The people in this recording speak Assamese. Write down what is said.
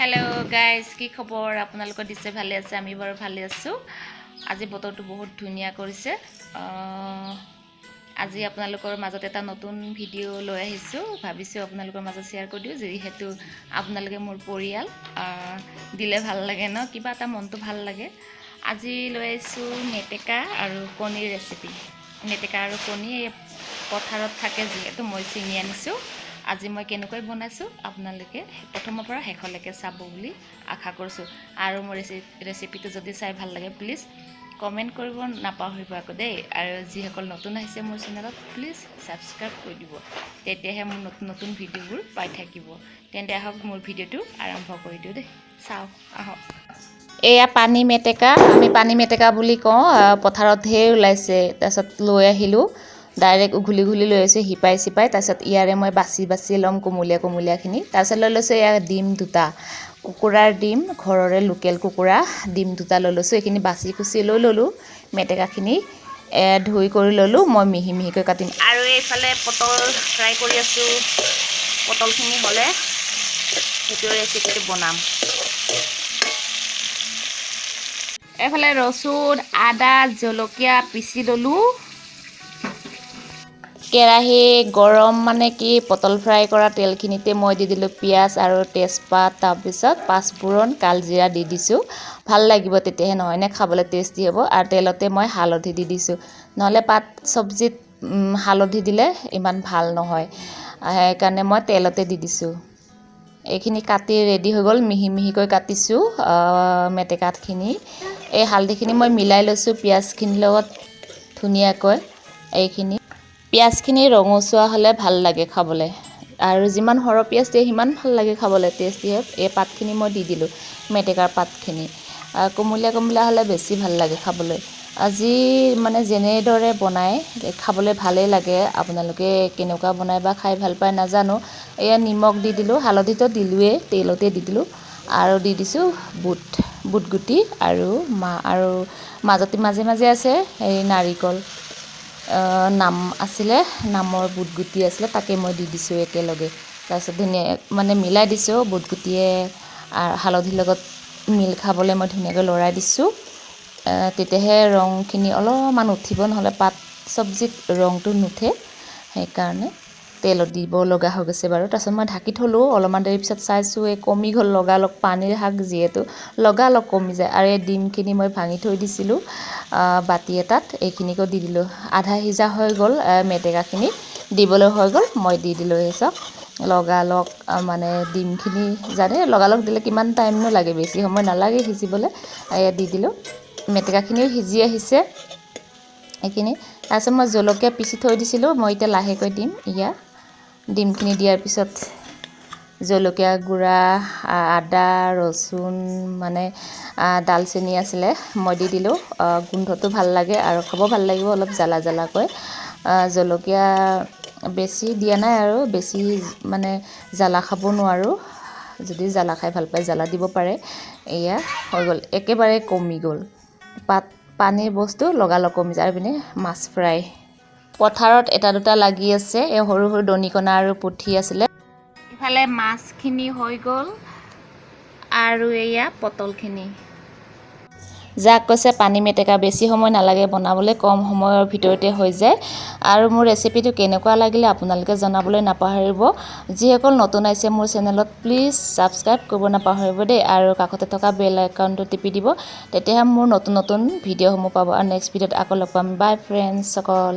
হেল্ল' গাইজ, কি খবৰ আপোনালোকৰ? নিশ্চয় ভালে আছে। আমি বাৰু ভালে আছোঁ। আজি বতৰটো বহুত ধুনীয়া কৰিছে। আজি আপোনালোকৰ মাজত এটা নতুন ভিডিঅ' লৈ আহিছোঁ। ভাবিছোঁ আপোনালোকৰ মাজত শ্বেয়াৰ কৰি দিওঁ, যিহেতু আপোনালোকে মোৰ পৰিয়াল। দিলে ভাল লাগে ন, কিবা এটা মনটো ভাল লাগে। আজি লৈ আহিছোঁ মেটেকা আৰু কণীৰ ৰেচিপি। মেটেকা আৰু কণী এই পথাৰত থাকে যিহেতু, মই ছিঙি আনিছোঁ। আজি মই কেনেকৈ বনাইছোঁ, আপোনালোকে প্ৰথমৰ পৰা শেষলৈকে চাব বুলি আশা কৰিছোঁ। আৰু মোৰ ৰেচিপিটো যদি চাই ভাল লাগে, প্লিজ কমেণ্ট কৰিব নাপাহৰিব আকৌ দেই। আৰু যিসকল নতুন আহিছে মোৰ চেনেলত, প্লিজ ছাবস্ক্ৰাইব কৰি দিব, তেতিয়াহে মোৰ নতুন নতুন ভিডিঅ'বোৰ পাই থাকিব। তেন্তে আহক, মোৰ ভিডিঅ'টো আৰম্ভ কৰি দিওঁ দেই। চাওঁ আহক। এয়া পানী মেটেকা, আমি পানী মেটেকা বুলি কওঁ। পথাৰত ঢেৰ ওলাইছে। তাৰপিছত লৈ আহিলোঁ, ডাইৰেক্ট উঘুলি উঘুলি লৈ আহিছোঁ শিপাই চিপাই। তাৰপিছত ইয়াৰে মই বাছি বাছি ল'ম কুমলীয়া কুমলীয়াখিনি। তাৰপিছত লৈ লৈছোঁ এয়া ডিম দুটা, কুকুৰাৰ ডিম, ঘৰৰে লোকেল কুকুৰা ডিম দুটা লৈ লৈছোঁ। এইখিনি বাছি কুচি লৈ ল'লোঁ। মেটেকাখিনি ধুই কৰি ল'লোঁ, মই মিহি মিহিকৈ কাটিম। আৰু এইফালে পটল ফ্ৰাই কৰি আছোঁ। পটলখিনি হ'লে সেইটো ৰেচিপিটো বনাম। এইফালে ৰচুন, আদা, জলকীয়া পিচি ল'লোঁ। কেৰাহী গৰম, মানে কি, পটল ফ্ৰাই কৰা তেলখিনিতে মই দি দিলোঁ পিঁয়াজ আৰু তেজপাত। তাৰপিছত পাঁচফোৰণ, কালজিৰা দি দিছোঁ। ভাল লাগিব তেতিয়াহে, নহয়নে? খাবলৈ টেষ্টি হ'ব। আৰু তেলতে মই হালধি দি দিছোঁ, নহ'লে পাত চব্জিত হালধি দিলে ইমান ভাল নহয়, সেইকাৰণে মই তেলতে দি দিছোঁ। এইখিনি কাটি ৰেডি হৈ গ'ল। মিহি মিহিকৈ কাটিছোঁ মেটেকাখিনি। এই হালধিখিনি মই মিলাই লৈছোঁ পিঁয়াজখিনিৰ লগত ধুনীয়াকৈ। এইখিনি পিঁয়াজখিনি ৰঙচুৱা হ'লে ভাল লাগে খাবলৈ আৰু যিমান সৰহ পিঁয়াজ দিয়ে সিমান ভাল লাগে খাবলৈ, টেষ্টি হয়। এই পাতখিনি মই দি দিলোঁ, মেটেকাৰ পাতখিনি। কুমলীয়া কুমলীয়া হ'লে বেছি ভাল লাগে খাবলৈ। আজি মানে যেনেদৰে বনায় খাবলৈ ভালেই লাগে। আপোনালোকে কেনেকুৱা বনায় বা খাই ভাল পায় নাজানো। এয়া নিমখ দি দিলোঁ, হালধিটো দিলোঁৱেই, তেলতে দি দিলোঁ। আৰু দি দিছোঁ বুট, বুটগুটি আৰু মা আৰু মাজতে মাজে মাজে আছে এই নাৰিকল নাম আছিলে, নামৰ বুটগুটি আছিলে, তাকে মই দি দিছোঁ একেলগে। তাৰপিছত ধুনীয়া মানে মিলাই দিছোঁ। বুটগুটিয়ে হালধিৰ লগত মিল খাবলৈ মই ধুনীয়াকৈ লৰাই দিছোঁ। তেতিয়াহে ৰংখিনি অলপমান উঠিব, নহ'লে পাত চব্জিত ৰংটো নুঠে। সেইকাৰণে তেলত দিব লগা হৈ গৈছে বাৰু। তাৰপিছত মই ঢাকি থ'লোঁ। অলপমান দেৰি পিছত চাইছোঁ, এই কমি গ'ল লগালগ। পানীৰ শাক যিহেতু লগালগ কমি যায়। আৰু এই ডিমখিনি মই ভাঙি থৈ দিছিলোঁ বাতি এটাত, এইখিনিকো দি দিলোঁ। আধা সিজা হৈ গ'ল, মেটেকাখিনি দিবলৈ হৈ গ'ল, মই দি দিলোঁ। এই চাওক, লগালগ মানে ডিমখিনি জানে লগালগ দিলে কিমান টাইমনো লাগে? বেছি সময় নালাগে সিজিবলৈ। এয়া দি দিলোঁ। মেটেকাখিনিও সিজি আহিছে এইখিনি। তাৰপিছত মই জলকীয়া পিচি থৈ দিছিলোঁ, মই এতিয়া লাহেকৈ দিম। এয়া ডিমখিনি দিয়াৰ পিছত জলকীয়া গুড়া, আদা, ৰচুন, মানে ডালচেনি আছিলে, মই দি দিলোঁ। গোন্ধটো ভাল লাগে আৰু খাব ভাল লাগিব অলপ জ্বালা জ্বালাকৈ। জলকীয়া বেছি দিয়া নাই আৰু বেছি মানে জ্বালা খাব নোৱাৰোঁ। যদি জ্বালা খাই ভাল পায়, জ্বালা দিব পাৰে। এয়া হৈ গ'ল, একেবাৰে কমি গ'ল। পাত পানীৰ বস্তু লগালগ কমি যায়। আৰু পিনে মাছ ফ্ৰাই, পথাৰত এটা দুটা লাগি আছে। এই সৰু সৰু দনিকণা আৰু পুঠি আছিলে। ইফালে মাছখিনি হৈ গ'ল আৰু এয়া পটলখিনি। যাক কৈছে পানী মেটেকা, বেছি সময় নালাগে বনাবলৈ, কম সময়ৰ ভিতৰতে হৈ যায়। আৰু মোৰ ৰেচিপিটো কেনেকুৱা লাগিলে আপোনালোকে জনাবলৈ নাপাহৰিব। যিসকল নতুন আহিছে মোৰ চেনেলত, প্লিজ ছাবস্ক্ৰাইব কৰিব নাপাহৰিব দেই। আৰু কাষতে থকা বেল আইকনটো টিপি দিব, তেতিয়াহে মোৰ নতুন নতুন ভিডিঅ'সমূহ পাব। আৰু নেক্সট ভিডিঅ'ত আকৌ লগ পাম। বাই ফ্ৰেণ্ডছসকল।